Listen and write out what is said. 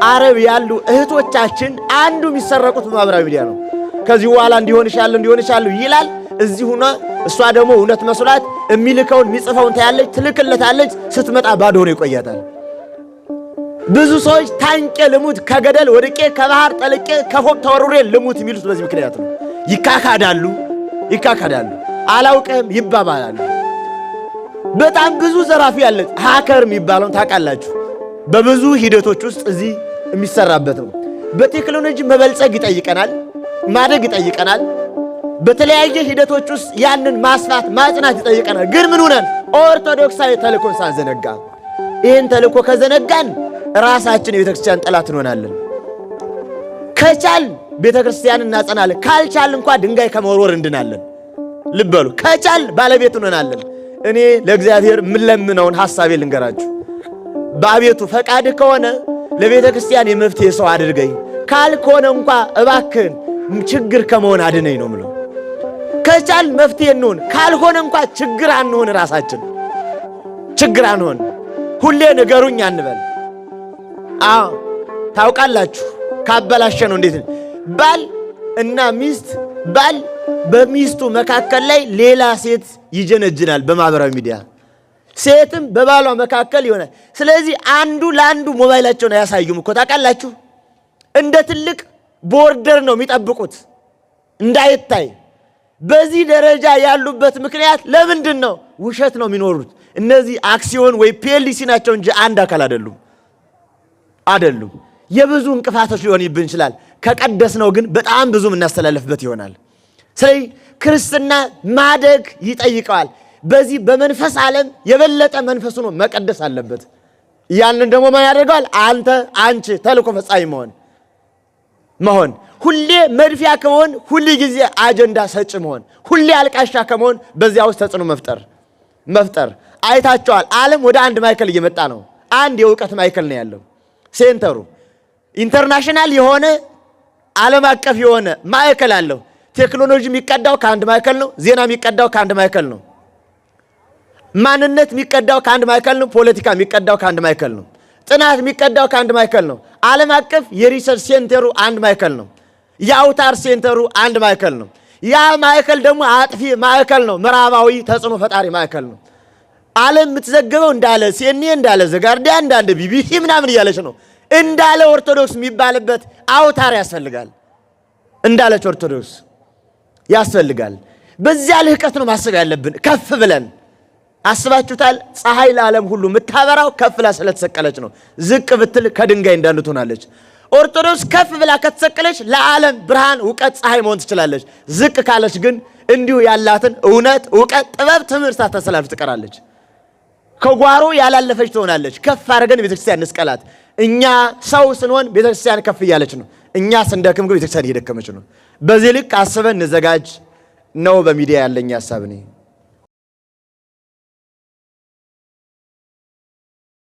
አረብ ያሉ እህቶቻችን አንዱ የሚሰረቁት በማህበራዊ ሚዲያ ነው። ከዚህ በኋላ እንዲሆንሻለሁ እንዲሆንሻለሁ ይላል። እዚህ ሆና እሷ ደግሞ እውነት መስሏት የሚልከውን የሚጽፈውን ታያለች፣ ትልክለታለች። ስትመጣ ባዶ ሆኖ ይቆያታል። ብዙ ሰዎች ታንቄ ልሙት፣ ከገደል ወድቄ፣ ከባህር ጠልቄ፣ ከፎቅ ተወርውሬ ልሙት የሚሉት በዚህ ምክንያት ነው። ይካካዳሉ ይካካዳሉ፣ አላውቅም ይባባላሉ። በጣም ብዙ ዘራፊ ያለ hacker የሚባለውን ታውቃላችሁ። በብዙ ሂደቶች ውስጥ እዚህ የሚሰራበት ነው። በቴክኖሎጂ መበልጸግ ይጠይቀናል፣ ማደግ ይጠይቀናል። በተለያየ ሂደቶች ውስጥ ያንን ማስፋት ማጽናት ይጠይቀናል። ግን ምን ሆነን ኦርቶዶክሳዊ ተልእኮን ሳንዘነጋ፣ ይህን ተልእኮ ከዘነጋን ራሳችን የቤተ ክርስቲያን ጠላት እንሆናለን። ከቻል ቤተ ክርስቲያን እናጸናለን፣ ካልቻል እንኳ ድንጋይ ከመወርወር እንድናለን። ልብ በሉ፣ ከቻል ባለቤት እንሆናለን። እኔ ለእግዚአብሔር የምለምነውን ሐሳቤ ልንገራችሁ። በአቤቱ ፈቃድህ ከሆነ ለቤተ ክርስቲያን የመፍትሄ ሰው አድርገኝ፣ ካልሆነ እንኳ እባክህን ችግር ከመሆን አድነኝ ነው ምለው። ከቻል መፍትሄ እንሆን፣ ካልሆነ እንኳ ችግር አንሆን፣ ራሳችን ችግር አንሆን። ሁሌ ንገሩኝ አንበል። አዎ ታውቃላችሁ፣ ካበላሸ ነው እንዴት ባል እና ሚስት፣ ባል በሚስቱ መካከል ላይ ሌላ ሴት ይጀነጅናል በማህበራዊ ሚዲያ፣ ሴትም በባሏ መካከል ይሆናል። ስለዚህ አንዱ ለአንዱ ሞባይላቸውን አያሳዩም እኮ ታውቃላችሁ። እንደ ትልቅ border ነው የሚጠብቁት እንዳይታይ። በዚህ ደረጃ ያሉበት ምክንያት ለምንድን ነው? ውሸት ነው የሚኖሩት። እነዚህ አክሲዮን ወይ PLC ናቸው እንጂ አንድ አካል አይደሉም አይደሉም። የብዙ እንቅፋቶች ሊሆንብን ይችላል። ከቀደስነው ግን በጣም ብዙ የምናስተላልፍበት ይሆናል። ስለዚህ ክርስትና ማደግ ይጠይቀዋል። በዚህ በመንፈስ ዓለም የበለጠ መንፈሱ ነው መቀደስ አለበት። ያንን ደግሞ ማን ያደርገዋል? አንተ፣ አንቺ ተልእኮ ፈጻሚ መሆን፣ ሁሌ መድፊያ ከመሆን፣ ሁሌ ጊዜ አጀንዳ ሰጭ መሆን፣ ሁሌ አልቃሻ ከመሆን በዚያ ውስጥ ተጽዕኖ መፍጠር። አይታቸዋል። ዓለም ወደ አንድ ማዕከል እየመጣ ነው። አንድ የእውቀት ማዕከል ነው ያለው center ኡ። International የሆነ፣ ዓለም አቀፍ የሆነ ማዕከል አለው። ቴክኖሎጂ የሚቀዳው ከአንድ ማዕከል ነው። ዜና የሚቀዳው ከአንድ ማዕከል ነው። ማንነት የሚቀዳው ከአንድ ማዕከል ነው። ፖለቲካ የሚቀዳው ከአንድ ማዕከል ነው። ጥናት የሚቀዳው ከአንድ ማዕከል ነው። ዓለም አቀፍ የ research center ኡ አንድ ማዕከል ነው። የአውታር center ኡ አንድ ማዕከል ነው። ያ ማዕከል ደግሞ አጥፊ ማዕከል ነው። ምዕራባዊ ተጽዕኖ ፈጣሪ ማዕከል ነው። ዓለም የምትዘግበው እንዳለ CNN፣ እንዳለ The Guardian፣ እንዳለ ቢቢሲ ምናምን እያለች ነው። እንዳለ ኦርቶዶክስ የሚባልበት አውታር ያስፈልጋል። እንዳለች ኦርቶዶክስ ያስፈልጋል። በዚያ ልህቀት ነው ማሰብ ያለብን። ከፍ ብለን አስባችሁታል? ፀሐይ ለዓለም ሁሉ የምታበራው ከፍ ብላ ስለተሰቀለች ነው። ዝቅ ብትል ከድንጋይ እንዳንዱ ትሆናለች። ኦርቶዶክስ ከፍ ብላ ከተሰቀለች ለዓለም ብርሃን፣ እውቀት፣ ፀሐይ መሆን ትችላለች። ዝቅ ካለች ግን እንዲሁ ያላትን እውነት፣ እውቀት፣ ጥበብ፣ ትምህርት ሳታስተላልፍ ትቀራለች። ከጓሮ ያላለፈች ትሆናለች። ከፍ አድርገን ቤተክርስቲያን እንስቀላት። እኛ ሰው ስንሆን ቤተክርስቲያን ከፍ እያለች ነው። እኛ ስንደክም ግን ቤተክርስቲያን እየደከመች ነው። በዚህ ልክ አስበን እንዘጋጅ ነው በሚዲያ ያለኝ ሀሳብ እኔ።